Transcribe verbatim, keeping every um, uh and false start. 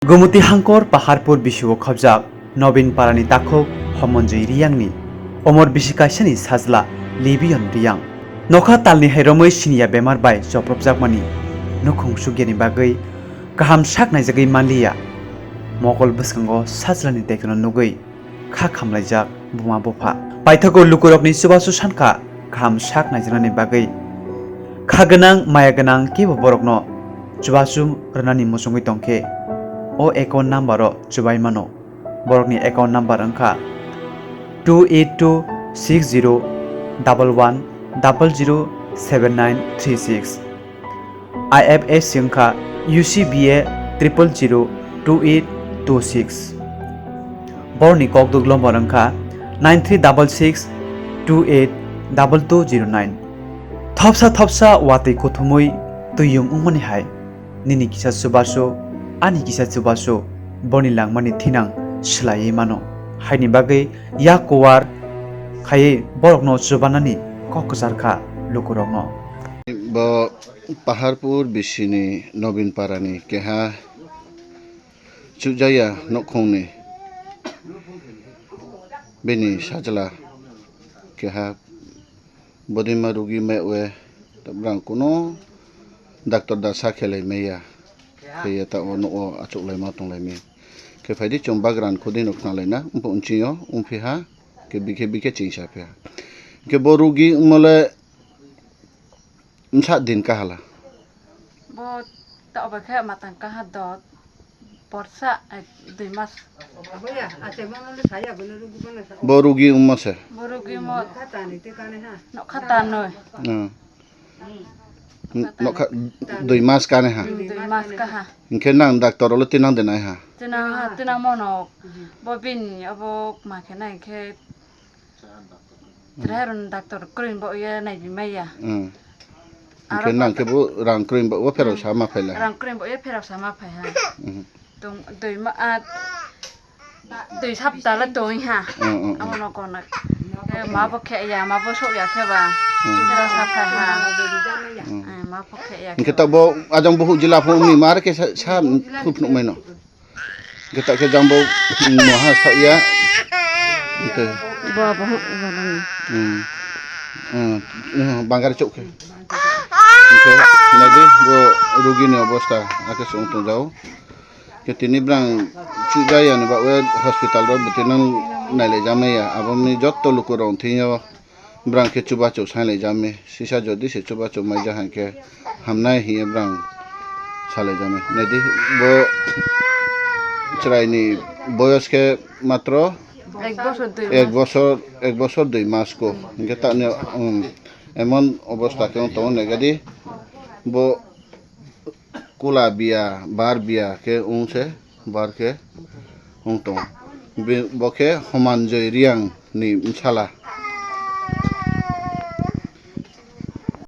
Gumuti Hangkor Paharpur bisi o khobjak Nobin Parani takhuk Homonjoi Riyangni omor bisi kaisani sajla Libion Riyang. Nokha talni hai romwi siniya bemar bai chopropjakmani nukhung sukyani bagwi kaham sak naijagwi manliya. Mokol bwskango sajlani tekno nugwi kha khamlaijak buma bupha. Paithago lukurokni chubachu sankha kaham sak naijaknani bagwi. Kha gwnang, maya gwnang kebo borokno chubachu rwnani muchungwi tongkhe o account number o chubai mano. Borokni account number wngkha two eight two six zero double one double zero seven nine three six. I F S C wngkha U C B A triple zero two eight two six. Borni kokduk lombor wngkha nine three double six two eight double two zero nine. Thopsa thopsa watwi kuthumwi twiyung wngmani hai nini kisa chubachu, ani kisa chubachu borni langmani thinang swlaiwi mano. Haini bagwi yak kuwar khaiwi borokno chubanani kok kwchar kha lukurokno. Bo Paharpur bisini Nobin Parani keha chujaya nokhungni bini sajla keha bodima rugi me we, brang kuno doctor da sa khelai maya, kheye ta o nugo achuk lai ma tong lai mi. Khe phaidi chwng bagran khudi no khna lai na, umpo unchi o, umphi ha, khe bikhe bikhe chingsa phi ha. Khe bo rugi mole Msa din kahala. Bo ta obai khe matang kaha dot. Borsa, eh, dui mas. Bo rugi wngma se. Bo rugi mo. Nokha tanoi. Hmm. Nokha dui mas kane ha. Hmm, dui mas kaha. Hinkhe nang doctor olo tinang de nai ha. Tinang ha, tinang mono. Bo bini obo ma khe nai khe. Trai run doctor kwrwi bo ye nai bi maya. Hmm. Aro hinkhe nang khe bo rang kwrwi bo pherok sa ma phai la. Rang kwrwi bo ye pherok sa ma phai ha. Hmm. Tong dui ma, ah, dui sapta la tong ha. Hmm, hmm, hmm. Amo no kono. Eh, ma bo khe ya, ma bo sok ya khe ba. Hmm. Pherok sa phai ha. Hmm. Eh, ma bo khe ya. Hinkhe ta bo ajang bo huk jila phone ni mar khe sa, sa phut nuk mai no. Geta khe jang bo, mm, moha sa ya. Ito. Bo, bo, bo, bo. Hmm. Hmm. Hmm, bangari chuk khe. Hinkhe, nadi bo rugi ni obosta, ake sung tong jao. Khe tini brang chujaya ni ba we hospital ro bwtwi nang nailai jamaya. Abo ni jotto luku rong thing yo. Brang khe chubachu sailai jami, sisa jodi se chubachu maija hai khe hamnai hiye brang salai jami. Naidi bo chwraini boyos khe matro Ek bosor dui ek mas. Bosor, ek bosor dui mas ko. Hinkhe tani, um, emon obosta khe wng tongo naikadi bo kula biya, bar biya khe wng se, bar khe wng tongo. Bo khe Homanjoi Riyang ni bwsala.